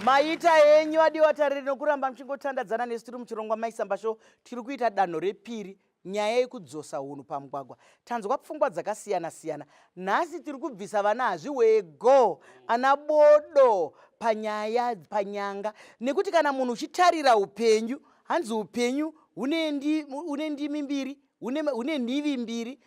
Maita henyu adiwa tariri nokuramba muchingotandadzana nesu tiri muchirongwa Maisamba Show. Tiri kuita danho repiri nyaya yekudzosa hunhu pamugwagwa. Tanzwa pfungwa dzakasiyana siyana. Nhasi tiri kubvisa vana hazviwego ana bodo panyaya panyanga nekuti kana munhu uchitarira upenyu hanzi upenyu hune ndimi mbiri hune nhivi mbiri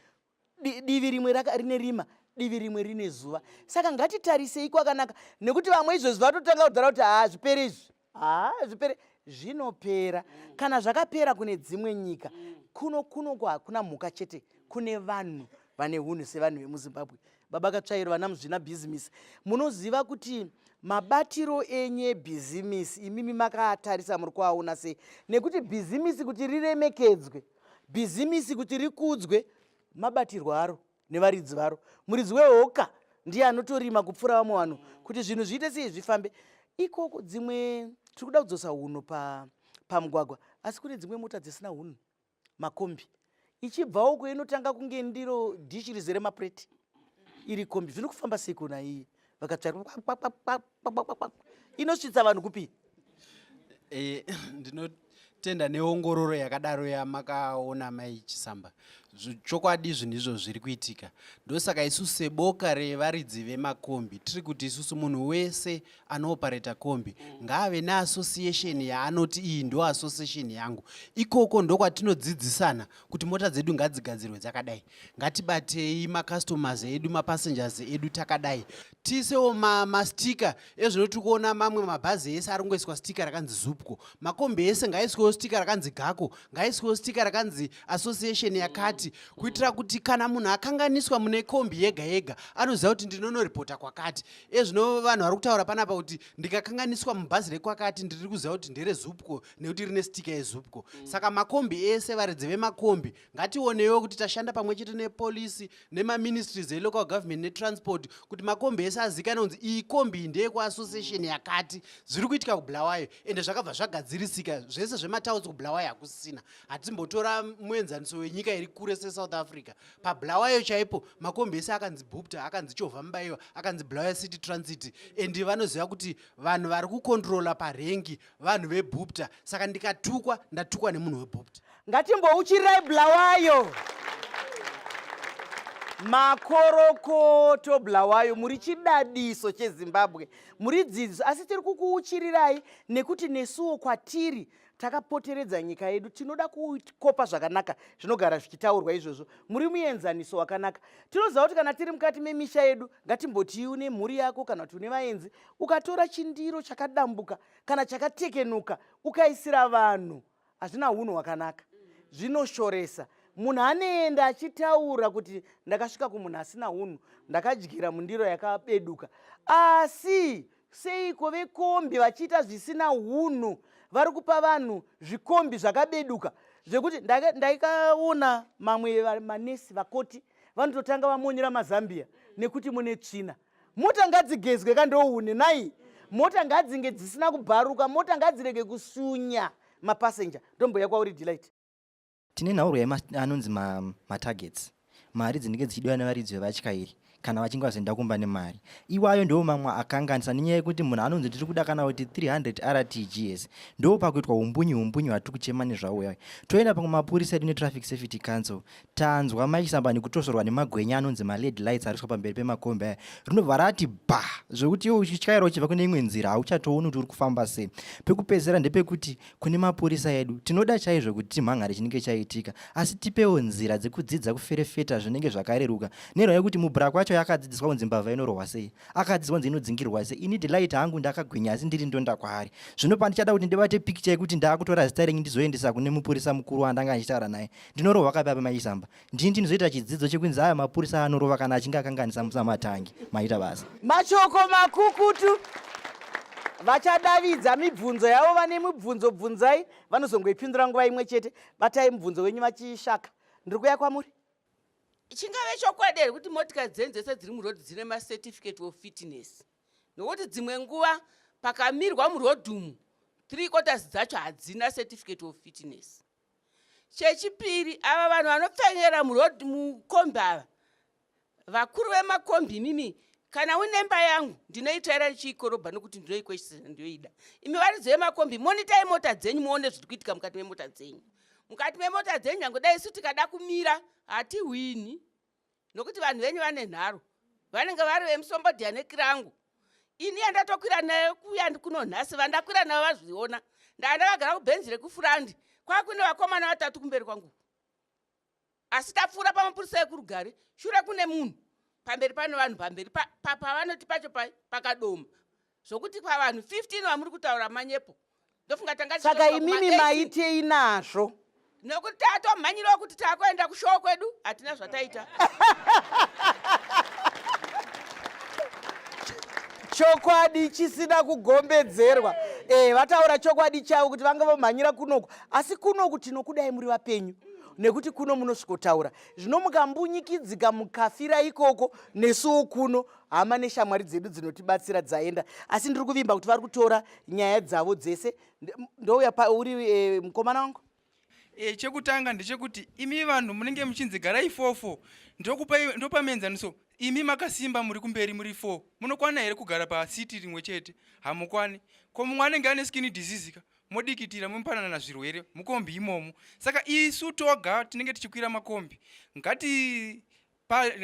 divi rimwe rine rima divi rimwe rine zuva. Saka ngatitarisei kwakanaka nekuti vamwe izvozvi vatotanga kudhara kuti haa zvipere izvi, haa zvipere. Zvinopera kana zvakapera kune dzimwe nyika. Kuno kuno hakuna mhuka chete, kune vanhu vane hunhu sevanhu vemuZimbabwe. Baba Katsvairo, vana muzvina bhizimisi, munoziva kuti mabatiro enyu ebhizimisi imimi makaatarisa muri kuaona sei? Nekuti bhizimisi kuti riremekedzwe, bhizimisi kuti rikudzwe, mabatirwo aro nevaridzi varo. Muridzi wehoka ndiye anotorima kupfuura vamwe vanhu kuti zvinhu zviite sei zvifambe. Ikoko dzimwe tiri kuda kudzosa hunhu pamugwagwa, asi kune dzimwe mota dzisina hunhu, makombi ichibva uko inotanga kunge ndiro dhishi rizere mapureti iri kombi. Zviri kufamba sei kuna iyi vakatsvaira inosvitsa vanhu kupi? Ndinotenda neongororo yakadaro yamakaona Mai Chisamba. Chokwadi zvinhu izvo zviri kuitika. Ndosaka isusu seboka revaridzi vemakombi tiri kuti isusu munhu wese anoopareta kombi ngaave neassociation yaanoti iyi ndo association yangu. Ikoko ndokwatinodzidzisana kuti mota dzedu ngadzigadzirwe dzakadai, ngatibatei macustomers edu, mapassengers edu takadai, tiisewo mastika ezvino. Tiri kuona mamwe mabhazi ese ari kungoiswa stika rakanzi ZUPCO. Makombi ese ngaiswewo stika rakanzi GACO, ngaiswewo stika rakanzi association yakati, kuitira kuti kana munhu akanganiswa mune kombi yega yega anoziva kuti ndinonoripota kwakati. Ezvino vanhu vari kutaura panapa kuti ndikakanganiswa mubhazi rekwakati ndiri kuziva kuti ndereZUPCO nekuti rine stika yeZUPCO. Saka makombi ese, varidzi vemakombi, ngationewo kuti tashanda pamwe chete nepolisi, nemaministries elocal government netransport, kuti makombi ese azikanwe kunzi iyi kombi iyi ndeyekuassociation yakati. Zviri kuitika kuBulawayo ende zvakabva zvagadzirisika zvese zvematauts kuBulawayo hakusisina. Hatimbotora muenzaniso wenyika iri kure seSouth Africa. PaBulawayo chaipo makombi ese akanzi BUPTA, akanzi Chovha Mubaiwa, akanzi Bulawayo City Transit, and vanoziva kuti vanhu vari kukontrola parengi vanhu veBUPTA. Saka ndikatukwa, ndatukwa nemunhu weBUPTA. Ngatimbouchirirai Bulawayo. Makorokoto Bulawayo, muri chidadiso cheZimbabwe, muri dzidziso. Asi tiri kukuuchirirai nekuti nesuwo kwatiri takapoteredza nyika yedu tinoda kukopa zvakanaka zvinogara zvichitaurwa izvozvo. Muri muenzaniso wakanaka. Tinoziva kuti kana tiri mukati memisha yedu, ngatimboti une mhuri yako kana kuti une vaenzi, ukatora chindiro chakadambuka kana chakatekenuka ukaisira vanhu, hazvina hunhu hwakanaka, zvinoshoresa. Munhu anoenda achitaura kuti ndakasvika kumunhu asina hunhu, ndakadyira mundiro yakabeduka. Asi seiko vekombi vachiita zvisina hunhu? Vari kupa vanhu zvikombi zvakabeduka zvekuti ndaikaona mamwe manesi vakoti vanototanga vamonyera mazambia nekuti mune tsvina. Mota ngadzigezwe kandoune nai, mota ngadzinge dzisina kubharuka, mota ngadzirege kusunya mapasenja. Ndomboya kwauri Delight. Tine nhaurwa anonzi matargets, mari dzinenge dzichidiwa nevaridzi vevatyairi kana vachinge vazoenda kumba nemari. Iwayo ndiwo mamwe akanganisa nenyaya yekuti munhu anonzi tiri kuda kana kuti 300 RTGS. Ndo pakuitwa umbunyi umbunyi hwatiri kuchema nezvawo. Toenda pamwe mapurisa edu neTraffic Safety Council. Tanzwa maisamba nekutosorwa nemagwenya anonzi maled lights ariswa pamberi pemakombi aya, rinobva rati ba zvekuti iwe uchityaira uchibva kune imwe nzira hauchatooni kuti uri kufamba sei. Pekupedzisira ndepekuti kune mapurisa edu, tinoda chaizvo kuti timhan'are chinenge chaitika, asi tipewo nzira dzekudzidza kuferefeta zvinenge zvakareruka, nerwaya yekuti mubhurakwa wacho yakadzidziswa kunzi mbavha inorohwa sei, akadzidziswa kunzi inodzingirwa sei. Ini Delight hangu ndakagwinya asi ndiri ndonda kwaari. Zvino pandichada kuti ndibate pikicha yekuti ndaakutora zita renyu ndizoendesa kune mupurisa mukuru wandanga ndichitaura naye, ndinorohwa kapi apa maisamba? Ndini ndinozoita chidzidzo chekunzi aya mapurisa anorova kana achinge akanganisa musamatangi. Maita basa. Mashoko makukutu. Vachadavidza mibvunzo yavo, vane mibvunzo bvunzai, vanozongoipindura nguva imwe chete. Batai mubvunzo wenyu vachishaka. Ndiri kuuya kwamuri. Chingave chokwadi here kuti motikari dzenyu dzese dziri murodhi dzine macertificate of fitness? Nokuti dzimwe nguva pakamirwa murodhi umu, 3/4 dzacho hadzina certificate of fitness. Chechipiri, ava vanhu vanopfenyera murodhi mukombi ava, vakuru vemakombi imimi, Kana uine imba yangu ndinoitsvaira ndichiikorobha nokuti ndinoikweshesa ndinoida. Imi varidzi vemakombi monitai mota dzenyu muone zviri kuitika mukati memota dzenyu. Mukati memota dzenyu nyange dai isu tikada kumira hatihwini nokuti vanhu venyu vane nharo. Vanenge vari vemusombodhiya nekirangu. Ini yandatokwira nayo kuya kuno nhasi vandakwira navo vazviona. Ndanga ndakagara kubhenji rekufurandi kwakune vakomana vatatu kumberi kwangu. Asi tapfuura pamapurisa ekurugare shure kune munhu pamberi pane vanhu pamberi pavanoti pacho pakadoma zvokuti pavanhu 15 vamuri kutaura manyepo ndofunga tanga saka imimi maitei nazvo nokuti tatomhanyirawo kuti takuenda kushoo kwedu hatina zvataita. Chokwadi chisina kugombedzerwa. Vataura chokwadi chavo kuti vanga vomhanyira kunoku, asi kunoku tinokudai muri vapenyu nekuti kuno munosvikotaura. Zvino mukambunyikidzika mukafira ikoko, nesuwo kuno hama neshamwari dzedu dzinotibatsira dzaenda. Asi ndiri kuvimba kuti vari kutora nyaya dzavo dzese. Ndouya pauri mukomana wangu. Chekutanga ndechekuti imi vanhu munenge muchinzi garai 4-4, ndopa muenzaniso. Imi makasimba muri kumberi muri 4, munokwana here kugara pasiti rimwe chete? Hamukwani. Ko mumwe anenge ane skin disease ka, modikitira mupanana zvirwere mukombi imomo. Saka isu toga tinenge tichikwira makombi,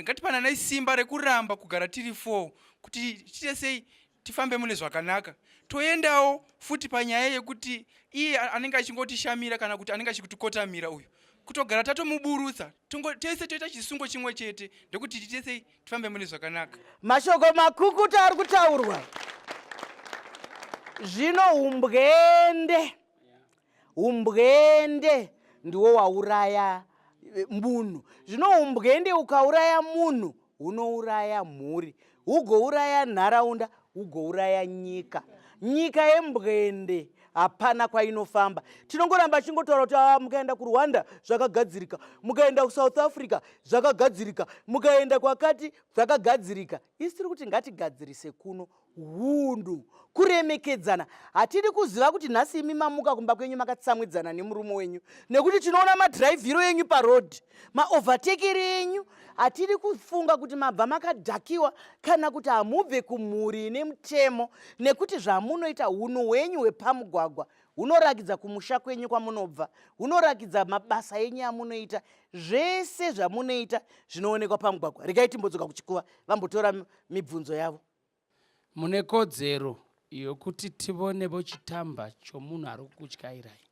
ngatipananai simba rekuramba kugara tiri 4 kuti tiite sei tifambe mune zvakanaka. Toendawo futi panyaya yekuti iye anenge achingotishamira kana kuti anenge achikutikotamira uyu, kutogara tatomuburutsa, tese toita chisungo chimwe chete ndekuti tiite sei tifambe mune zvakanaka. Mashoko makukuta ari kutaurwa. Zvino umbwende ndiwo wauraya munhu. Zvino umbwende ukauraya munhu, hunouraya mhuri, hugouraya nharaunda, hugouraya nyika. Nyika yembwende hapana kwainofamba. Tinongoramba chingotaura kuti mukaenda kuRwanda zvakagadzirika, mukaenda kuSouth Africa zvakagadzirika, mukaenda kwakati zvakagadzirika. Isi tiri kuti ngatigadzirise kuno hunhu, kuremekedzana. Hatidi kuziva kuti nhasi imi mamuka kumba kwenyu makatsamwidzana nemurume wenyu, nekuti tinoona madhiraivhiro enyu parodhi, maovhatekeri enyu. Hatidi kufunga kuti mabva makadhakiwa kana kuti hamubve kumhuri ine mutemo, nekuti zvamunoita, hunhu hwenyu hwepamugwagwa hunorakidza kumusha kwenyu kwamunobva, hunorakidza mabasa enyu amunoita. Zvese zvamunoita zvinoonekwa pamugwagwa. Regai timbodzoka kuchikuva vambotora mibvunzo yavo. Mune kodzero yokuti tivone vochitamba chomunhu ari kukutyairai.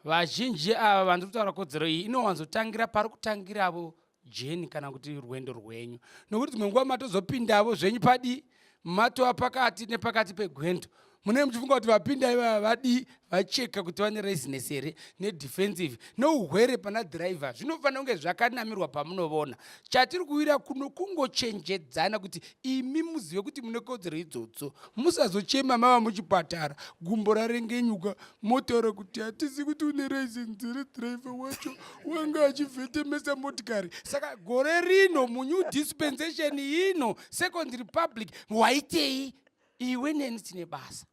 Vazhinji ava vandiri kutaura kodzero iyi inowanzotangira pari kutangiravo jeni kana kuti rwendo rwenyu, nokuti dzimwe nguva matozopindavo zvenyu padii, matova pakati nepakati pegwendo, munenge muchifunga kuti vapinda ivava vadii, vacheka kuti vane rezinesi here nedefensive neuhwere pana dhiraivha. Zvinofanira kunge zvakanamirwa pamunovona. Chatiri kuwira kuno kungochenjedzana kuti imi muzive kuti mune kodzero idzodzo, musazochema mava muchipatara gumbo rarengenyuka motaura kuti hatisi kuti une rezinesi here, dhiraivha wacho wanga achivhetemesa motikari. Saka gore rino munew dispensation ino, Second Republic, waitei? Iwe neni tine basa.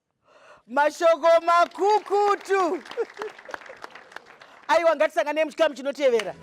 Mashoko makukutu. Aiwa, ngatisangane muchikamu chinotevera.